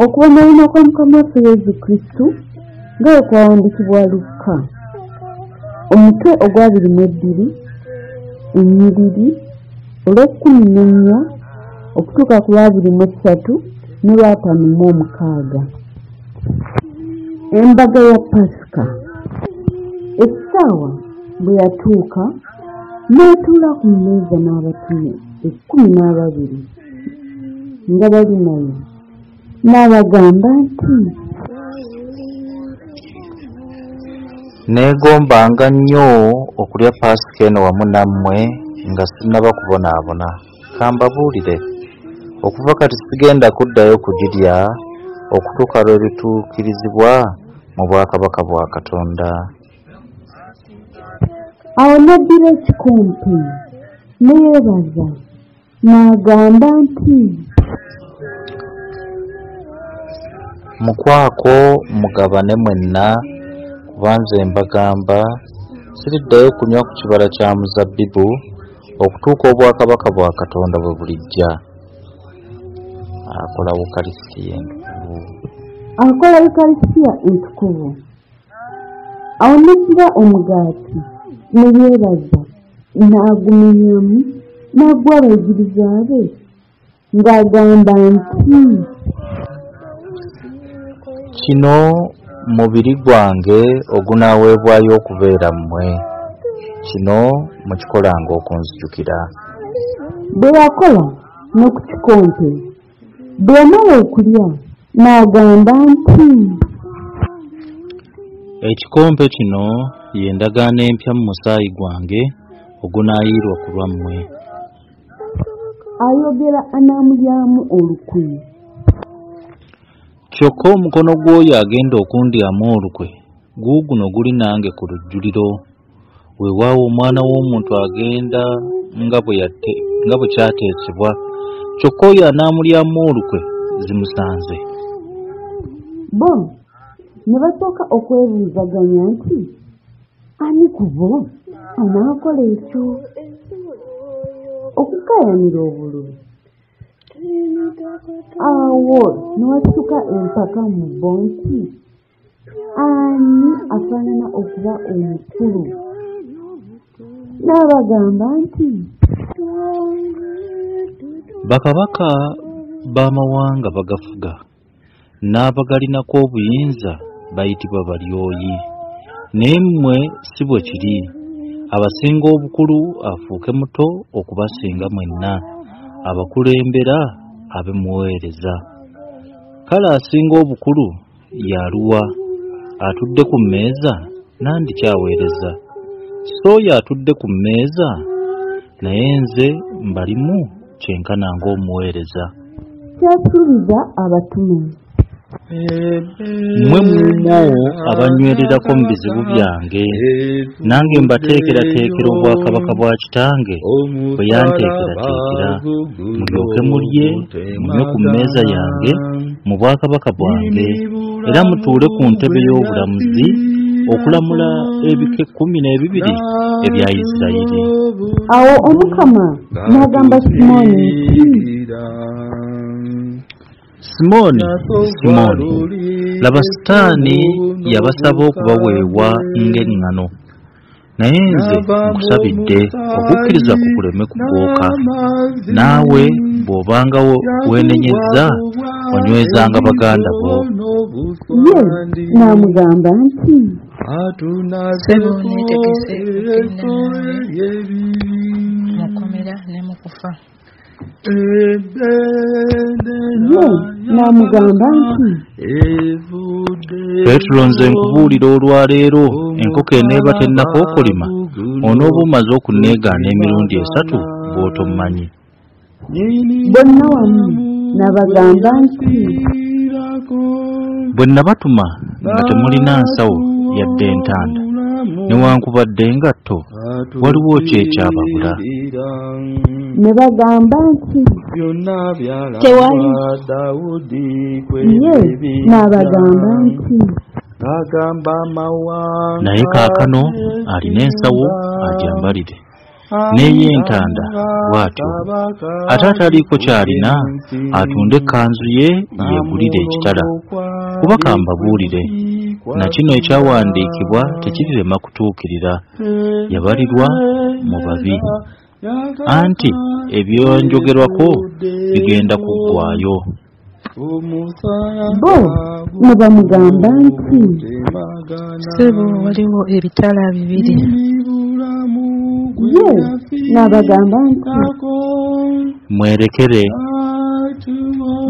Okubonaabona kwa Mukama waffe Yesu Kristo nga bwe kwawandiikibwa Lukka, omutwe ogw'22, ennyiriri olw'e14 okutuuka ku lw'23 n'olw'56. Embaga ya Pasika. Essaawa bwe yatuuka, n'atuula ku mmeeza n'abatume 12 nga bali naye, n'abagamba nti, Neegombanga nnyo okulya Pasika eno wamu nammwe nga sinnaba kubonaabona. Ka mbabuulire, okuva kati sigenda kuddayo kugirya okutuuka lw'erituukirizibwa mu bwakabaka bwa Katonda. Awo n'addira ekikompe, ne yeebaza, n'agamba nti, Mukwako mugabane mwenna, kuba nze mbagamba, siriddayo kunywa ku kibala kya muzabbibu okutuuka obwakabaka bwa Katonda bwe bulijja. Akola Ukarisitiya entukuvu. Akola Ukarisitiya entukuvu. Awo n'addira omugaati, ne yeebaza, n'agumenyamu, n'aguwa abayigirizwa be, ng'agamba nti, Kino mubiri gwange ogunaaweebwayo okubeera mmwe. Kino mukikolanga okunzijukira. Bwe yakola ne ku kikompe, bwe yamala okulya, n'agamba nti, Ekikompe kino ye ndagaano empya mu musaayi gwange ogunaayiirwa ku lwammwe. Ayogera anaamulyamu olukwe. Kyokka omukono gw'oyo agenda okundyamu olukwe guuguno guli nange ku lujjuliro. Weewaawo Omwana w'Omuntu agenda nga bwe kyateesebwa, kyokka oyo anaamulyamu olukwe zimusanze. Bo ne basooka okwebuuzaganya nti, Ani ku bo anaakola ekyo? Okukaayanira obululu. Awo ne wasituka empaka mu bo nti, Ani afaanana okuba omukulu? N'abagamba nti, Bakabaka b'amawanga bagafuga, n'abagalinako obuyinza bayitibwa balyoyi. Naye mmwe si bwe kiri. Abasinga obukulu afuuke muto okubasinga mwenna, abakulembera abe muweereza. Kale asinga obukulu y'aluwa? Atudde ku mmeeza nandiki aweereza? Si oyo atudde ku mmeeza? Naye nze mbalimu kyenkana ng'omuweereza. Ky'asuubiza abatume. Mmwe muumwo abanywererako mu bizibu byange, nange mbateekerateekera obwakabaka bwa Kitange bwe yanteekerateekera, mulyoke mulye munywe ku mmeeza yange mu bwakabaka bwange, era mutuule ku ntebe y'obulamuzi okulamula ebika 12 ebya Isirayiri. Awo Omukama n'agamba Simooni nti, Simooni, Simooni, laba Sitaani yabasaba okubaweewa ng'eŋŋano, naye nze nkusabidde okukkiriza kwo kuleme kugooka. Naawe bw'obanga weenenyezza, onywezanga baganda bo. Ye n'amugamba nti, Ssebo neetegese okugenda naawe mu kkomera ne mu kufa. Ye n'amugamba nti, Peetero nze nkubuulira olwaleero enkoko eneeba tennakookolima onooba omaze okunneegaana emirundi 3 bw'otommanyi. Bonna wamu n'abagamba nti, Bwe nabatuma nga temulina nsawo yadde entanda newankubadde engatto, waliwo ki ekyababula? Ne bagamba nti, Tewali. Ye n'abagamba nti, Naye kaakano alina ensawo agyambalire, N'ey'entanda bw'atyo. Ate ataliiko ky'alina atunde ekkanzu ye yeegulire ekitala. Kuba ka mbabuulire, na kino ekyawandiikibwa tekirirema kutuukirira, yabalirwa mu babi. Anti ebyanjogerwako bigenda kuggwaayo. Bo ne bamugamba nti, Ssebo, waliwo ebitala bibiri. Ye n'abagamba nti, Mwerekere.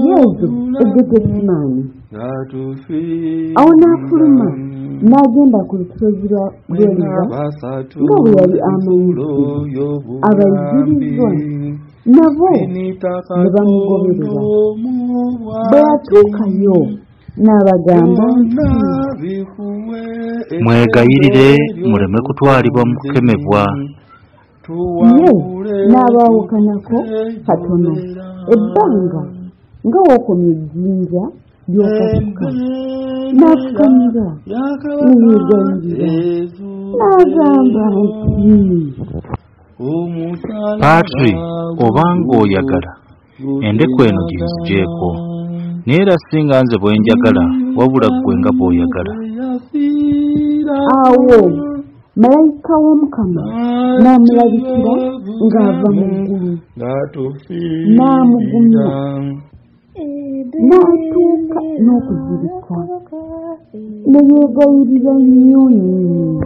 Yezu e Getesemaani. Awo n'afuluma n'agenda ku lusozi lwa Oliva nga bwe yali amanyi. Abayigirizwa nabo ne bamugoberera. Bwe yatuukayo n'abagamba nti, Mwegayirire muleme kutwalibwa mu kukemebwa. Ye n'abaawukanako katono ebbanga nga w'okomya ejjinja ly'okasuka, n'afukamira ne yeegayirira n'agamba nti, Patri, obanga oyagala, endeku eno ginzigyeko. Naye era si nga nze bwe njagala, wabula ggwe nga bw'oyagala. Awo malayika w'Omukama n'amulabikira ng'ava mu ggulu, n'amugumya, n'atuuka n'okuzirika, ne yeegayirira nnyo nnyini.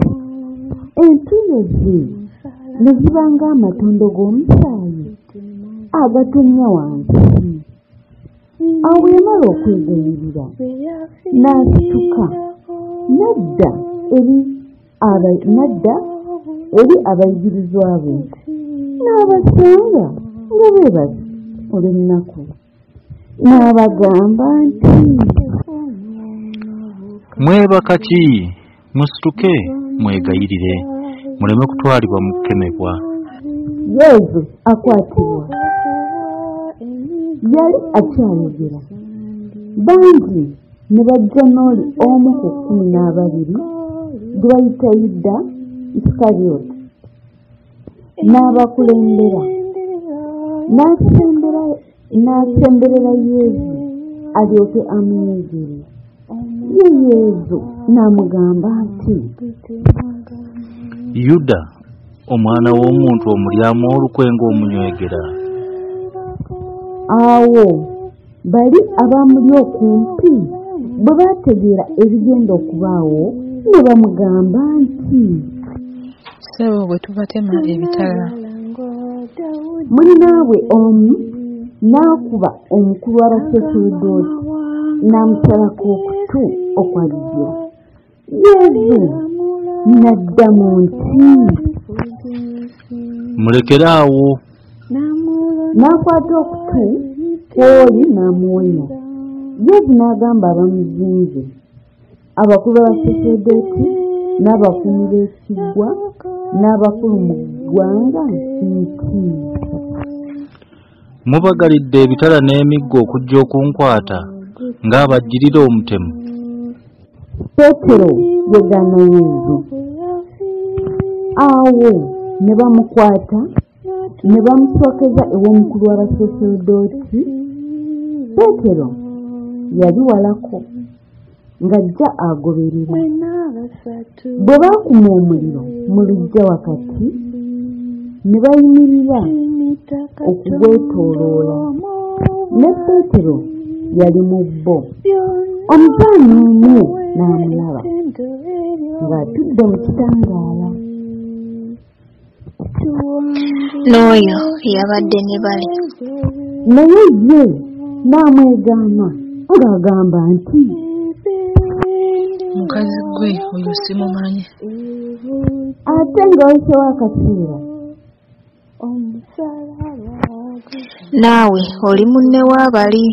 Entuuyo ze ne ziba ng'amatondo g'omusaayi agatonnya wansi. Awo bwe yamala okwegayirira, n'asituka n'adda eri abayigirizwa be, n'abasanga nga beebase olw'ennaku. N'abagamba nti, Mwebaka ki? Musituke mwegayirire, muleme kutwalibwa mu kukemebwa. Yezu akwatibwa. Yali akyayogera, bangi ne bajja n'oli omu ku 12 gwe bayita Yuda Isikalyoti, n'abakulembera. N'asemberera Yezu alyoke amunywegere. Ye Yezu n'amugamba nti, Yuda, omwana w'omuntu omulyamu olukwe ng'omunywegera. Awo bali abamuli okumpi bwe baategeera ebigenda okubaawo ne bamugamba nti, Ssebo, bwe tubatema ebitala. Munnaabwe omu n'akuba omukulu w'abasaserdooti n'amusalako okutu okwa ddyo. Yezu n'addamu nti, Mulekere awo. N'akwata okutu kw'oli n'amuwonya. Yezu n'agamba abamuzinze, abakulu b'abasaserdooti n'abakuumi b'ekiggwa n'abakulu mu ggwanga nti, Mubagalidde ebitala n'emiggo okujja okunkwata ng'abajjirira omutemu. Peetero yeegaana Yezu. Awo ne bamukwata ne bamusookeza ew'omukulu w'abasaserdooti. Peetero yali walako ng'ajja agoberera. Bwe baakuma omuliro mu luggya wakati, ne bayimirira okugwetooloola, ne Peetero yali mu bo. Omuzaana omu n'amulaba ng'atudde mu kitangaala. N'oyo yabadde ne bali. Naye ye n'amwegaana ng'agamba nti, Mukazi ggwe oyo simumanyi. Ate nga wayiseewo akaseera, Naawe oli munne w'abali.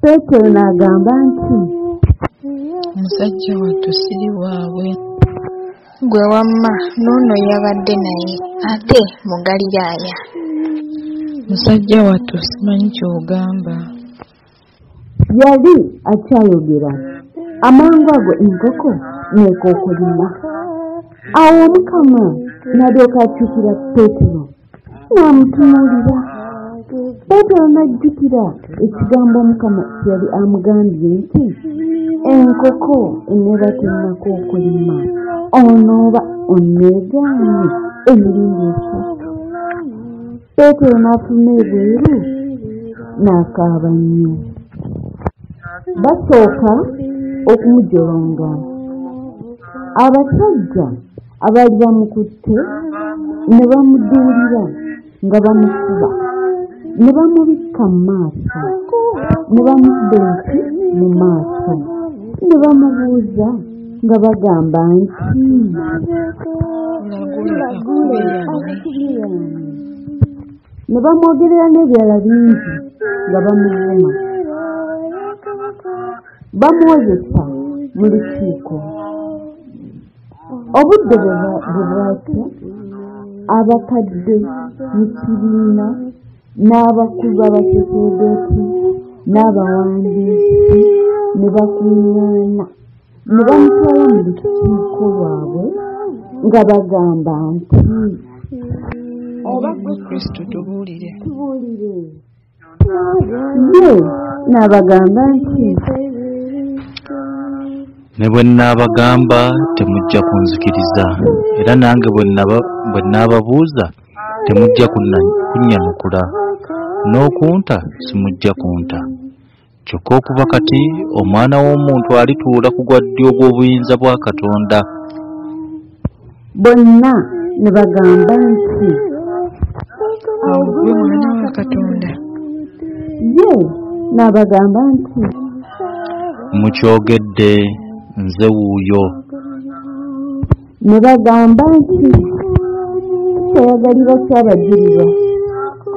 Peetero n'agamba nti, Musajja wattu siri waabwe. Ggwe wamma n'ono yabadde naye ate Mugaliraaya. Musajja wattu simanyi ky'ogamba. Yali akyayogera, amangu ago enkoko n'ekookolima. Awo Omukama N'alyoka akyukira Peetero n'amutunuulira. Peetero n'ajjukira ekigambo Omukama kye yali amugambye nti, "Enkoko eneeba tennakookolima, onooba onneegaanye emirundi 3." Peetero n'afuluma ebweru n'akaaba nnyo. Basooka okumujolonga. Abasajja abaali bamukutte ne bamuduulira nga bamukuba, ne bamubikka mu maaso, ne bamukuba empi mu maaso, ne bamubuuza nga bagamba nti, "Tulagule akubye y'ani?" Ne bamwogerera n'ebirala bingi nga bamuvuma. Bamuwozesa mu lukiiko. Obudde bwe bwakya, abakadde mu kibiina n'abakulu b'abasaserdooti n'abawandiisi ne bakuŋŋaana ne bamutwala mu lukiiko lwabwe nga bagamba nti, "Oba ggwe Kristo tubuulire." Ye n'abagamba nti, "Ne bwe nnaabagamba temujja kunzikiriza, era nange bwe nnaababuuza temujja kunnyanukula, n'okunta simujja kunta. Kyokka okuva kati Omwana w'Omuntu alituula ku gwa ddyo ogw'obuyinza bwa Katonda." Bonna ne bagamba nti, "Awo ggwe Mwana wa Katonda?" Ye n'abagamba nti, "Mukyogedde, nze wuuyo." Ne bagamba nti, "Tukyayagalira ki abajulirwa?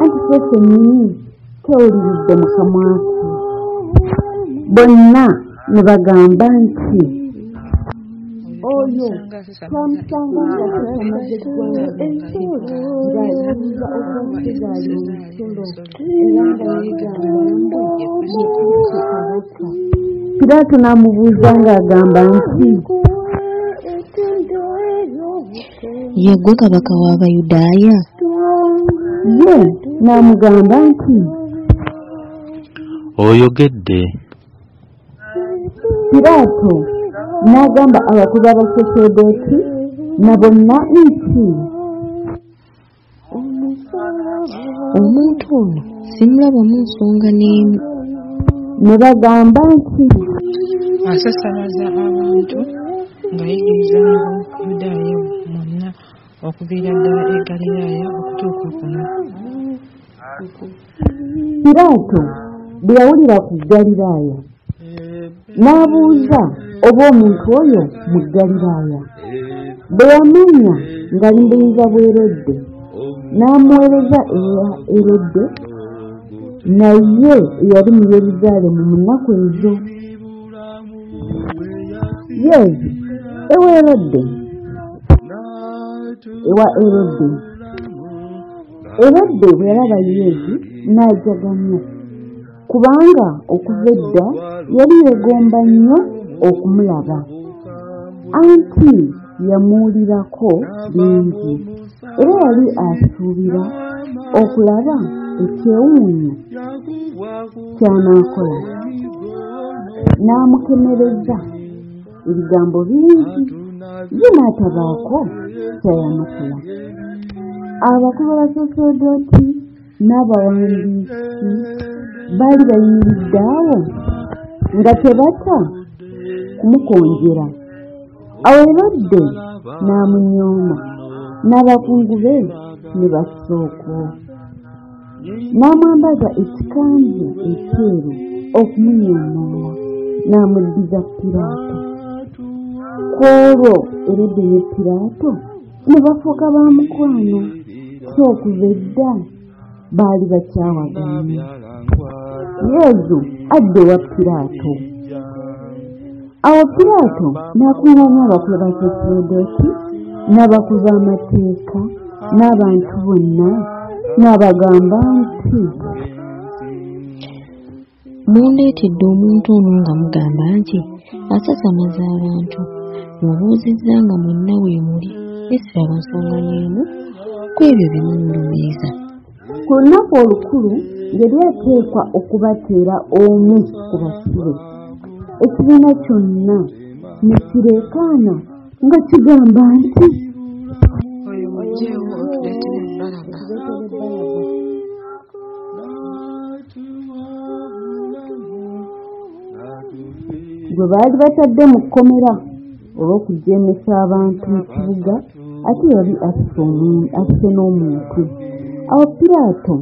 Anti ffe ffennyini twewuliridde mu kamwa ke." Bonna ne bagamba nti, "Oyo "Oyo twamusanga ng'asasamaza eggwanga, ng'aziyiza okuwa Sezaali omusolo, era nga yeegamba mbu ye Kristo kabaka." Piraato n'amubuuza ng'agamba nti, "Ye ggwe kabaka w'Abayudaaya?" Ye n'amugamba nti, "Oyogedde." Piraato n'agamba abakulu b'abasaserdooti na bonna nti, "Omuntu ono simulabamu nsonga n'emu." Ne bagamba nti, "Asasamaza abantu ng'ayigiriza mu Buyudaaya mwonna okuviira ddala e Ggaliraaya okutuuka kuno." Piraato bwe yawulira ku Ggaliraaya, n'abuuza oba omuntu oyo mu Ggaliraaya. Bwe yamanya ng'ali mu buyinza bwa Erode, n'amuweereza ewa Erode, naye eyali mu Yerusaalemu mu nnaku ezo. Yezu ewa Erode. Ewa Erode. Erode bwe yalaba Yezu n'ajaganya, kubanga okuva edda yali yeegomba nnyo okumulaba. Anti yamuwulirako bingi, era yali asuubira okulaba ekyewuunyo ky'anaakola. N'amukemereza ebigambo bingi, ye n'atabaako ky'ayanukula. Abakulu b'abasaserdooti n'abawandiisi baali bayimiridde awo nga tebata kumukonjera. Awo Erode n'amunyooma, n'abakungu be ne bassa okwo. N'amwambaza ekikanzu ekyeru okumunyoomoola, n'amuddiza Piraato. Ku olwo Erode ne Piraato ne bafuuka ba mukwano, so okuva edda baali bakyawaganye. Yezu adda ewa Piraato. Awo Piraato n'akuŋŋaanya abakulu b'abasaserdooti n'abakulu b'amateeka n'abantu bonna, n'abagamba nti, "Mundeetedde omuntu ono nga mugamba nti asasamaza abantu. Mubuuzizza nga mwenna we muli. Naye siraba nsonga n'emu ku ebyo bye mumulumiriza. Ku lunaku olukulu yali ateekwa okubateera omu ku basibe. Ekibiina kyonna ne kireekaana nga kigamba nti, Oyo muggyeewo otuleetere Balaba. Gwe baali batadde mu kkomera olw'okujeemesa abantu mu kibuga, ate yali asse n'omuntu. Awo Piraato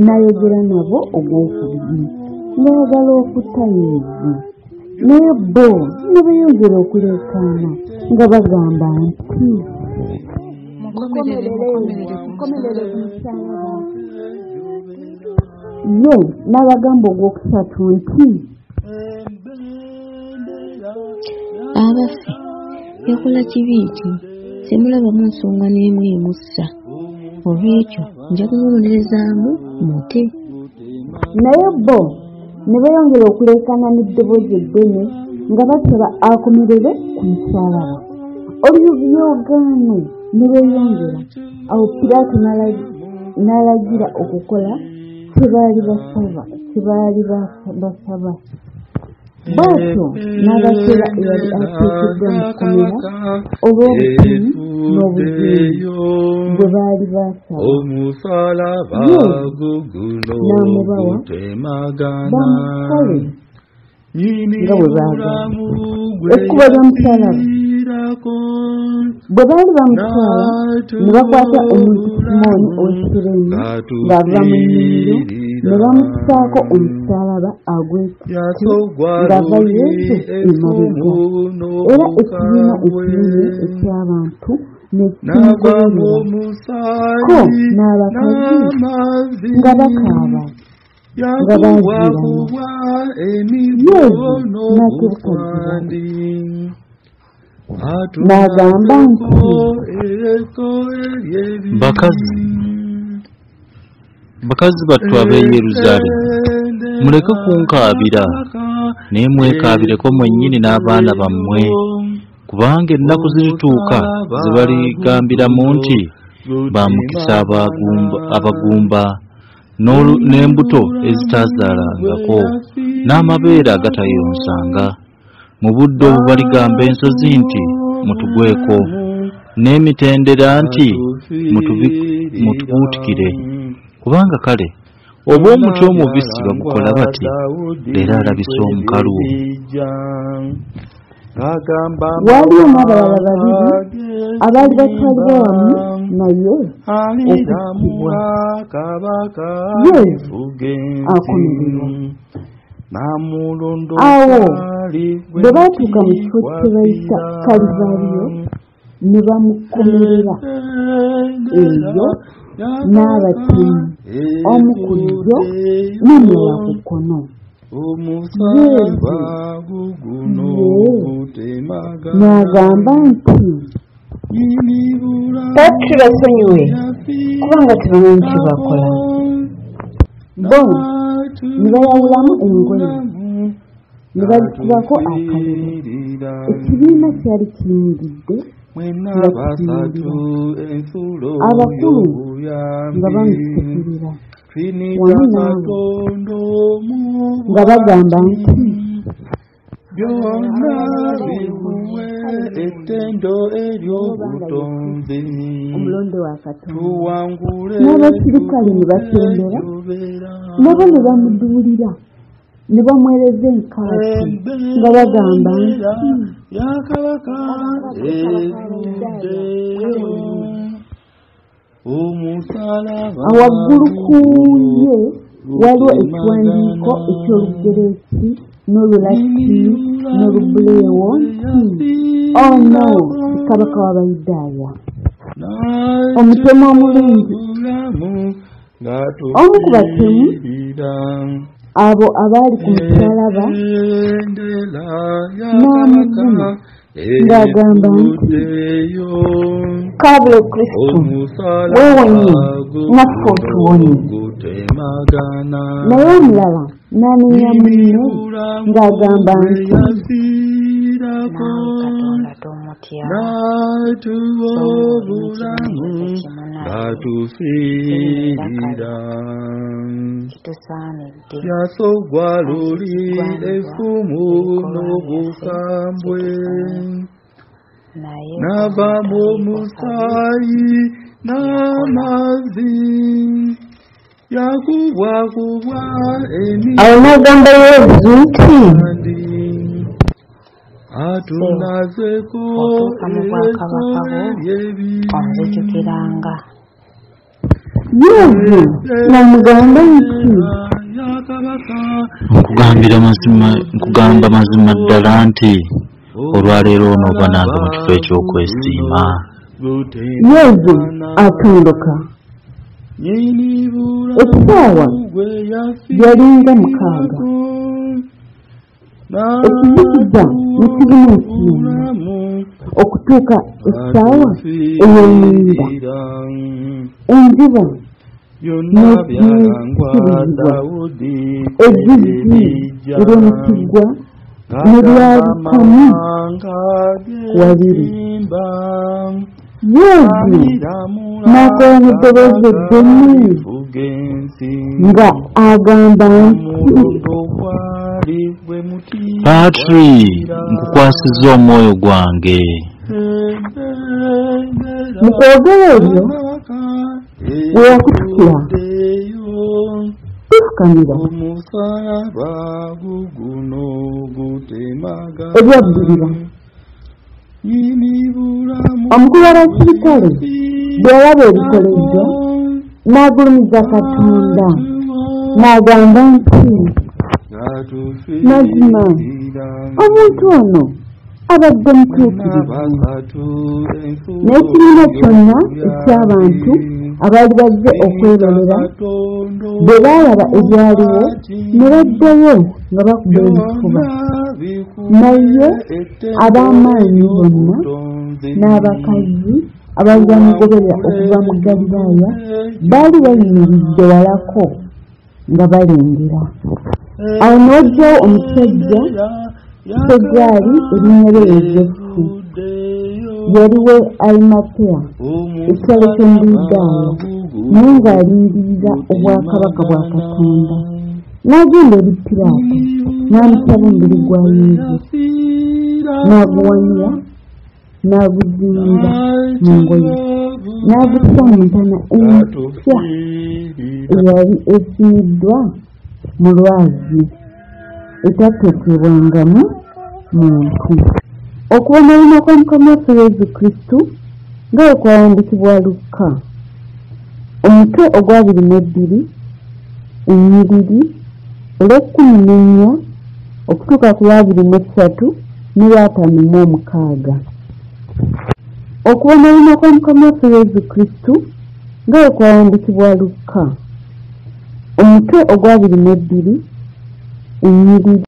n'ayogera nabo ogwokubiri, ng'ayagala okutta Yesu. Naye bo ne beeyongera okuleekaana nga bagamba nti, Mukomerere, mukomerere ku musalaba. Ye n'abagamba ogwokusatu nti, Abaffe, yakola kibi ki? Simulabamu nsonga n'emu emussa. Olw'ekyo nja kumubonerezaamu mute. Naye bo ne beeyongera okuleekaana n'eddoboozi eddene nga basaba akomererwe ku musaalaba. Oluyoogaano ne lweyongera. Awo Piraato n'alagira okukola kye baali basaba. Bw'atyo n'abateera eyali ateekeddwa mu kkomera olw'obutemu n'obujeemu bwe baali basaba. Ye n'amubawa bamukole nga bwe baagala. Ekkubo ly'omusaalaba. Bwe baali bamutwala ne bakwata omuntu Simooni ow'e Kireene ng'ava mu nnimiro ne bamussaako omusaalaba agw'ekiti ng'ava Yesu emabega. Era ekibiina ekinene eky'abantu ne kimugoberera, ko n'abakazi nga bakaaba nga baaziirana. Yesu n'akebuka ddala n'agamba nti, Bakazi battu ab'e Yerusaalemi, muleke kunkaabira, naye mwekaabireko mwennyini n'abaana bammwe, kubanga ennaku zirituuka ze baligambiramu nti, Ba mukisa abagumba n'embuto ezitaazaalangako n'amabeere agatayonsanga. Mu budde obwo baligamba ensozi nti, Mutugweko, n'emitendera nti, Mutubuutikire. Kubanga kale oba omuti omubisi bagukola bati, leero alabise omukalu. Waaliyo n'abalala babiri abaali batwalibwa wamu naye okuttibwa. Yesu akomererwa. Awo bwe baatuuka mu kifo kye bayita Kalivaaliyo ne bamukomerera eyo n'abatemu, omu ku ddyo n'omulala ku kkono. Yesu ye n'agamba nti, Patri basonyiwe kubanga tebamanyi kye bakola. Bo ne bayawulamu engoye ne bazisibako akalulu. Ekibiina kyali kiyimiridde nga kitunuulira, abakulu nga bamusekerera wamu n'abo nga bagamba nti, Omulonde wa Katonda. N'abasirikale ne basembera nabo ne bamuduulira ne bamwereza enkaaki nga bagamba nti, Awaggulu ku ye waliwo ekiwandiiko eky'Olugereeki n'Olulatini n'Olubuleewo nti, Ono ye Kabaka w'Abayudaaya. Omutemu omulungi. Omu ku batemu abo abaali ku musaalaba n'amuvuma ng'agamba nti, Kaabule Kristo, weewonye naffe otuwonye. Naye omulala n'anenya munne ng'agamba nti, Naawe Katonda tomutya? N'atuwa So ng'oli mu obulamu kibonerezo kimu naye. ng'atufiirira. Kitusaanidde, Yasogwa anti luli ekigwanirwa effumu ebikolwa byaffe n'obukambwe, kye tufunye. Naye n'ava mu obutaliiko kabi musaayi yakola. n'amazzi, yakubwakubwa Awo n'agamba Yesu nti, emindi, Ssebo, atunazeeko bw'otuuka mu bwakabaka ebyo bwo, eby'ebibi. onzijukiranga. Yesu n'amugamba nti, Nkugambira mazima, nkugamba mazima ddala nti olwaleero onooba nange mu kifo eky'okwesiima. Yesu atunduka. Essaawa yalinga 6. Ekizikiza ne kibuna ensi yonna okutuuka essaawa ey'omwenda. Enjuba Byonna byalangwa n'esikirizibwa, Dawudi ezzizzi erijja ery'omu kiggwa ne ng'agamba lyabikamu amawanga wabiri. geesimba Yesu amiramula n'akola n'eddoboozi eddene alifuga ensi nga agamba nti, omulondo gwali gwe muti Patri, gwakira nkukwasizza omwoyo gwange. ebendera Mu kwogera ebyo kabaka we yakutukira evuddeyo tufukamira omusalaba guguno gutemagana ebyaddirira. Nnyini bulamu Omukulu w'abasirikale bwe yalaba ebikoleddwa n'agulumiza Katonda n'agamba nti, Mazima omuntu ono abadde mutuukirivu. N'ekibiina kyonna eky'abantu abaali bazze okwerolera bwe baalaba ebyaliwo ne baddayo nga bakuba ebifuba. Naye ab'amaanyi bonna n'abakazi abaali bamugoberera okuva mu Ggaliraaya baali bayimiridde walako nga balengera. Awo ne wajjawo omusajja Segaali erinnya lye Yosefu, yali w'e Arimateya, ekyalo ky'omu Buyudaaya, naye ng'alindirira obwakabaka bwa Katonda. N'agenda eri Piraato n'amusaba omubiri gwa Yesu, n'aguwanira, n'aguzinga mu ngoye, n'agussa mu ntaana empya eyali esimiddwa mu lwazi, etateekebwangamu muntu. Okubonaabona kwa Mukama waffe Yesu Kristo nga bwe kwawandiikibwa Lukka, omutwe ogwa 22, ennyiriri olw'e14 okutuuka ku lwa 23 n'olwa56. Okubonaabona kwa Mukama waffe Yesu Kristo nga bwe kwawandiikibwa Lukka, omutwe ogwa 22, ennyiriri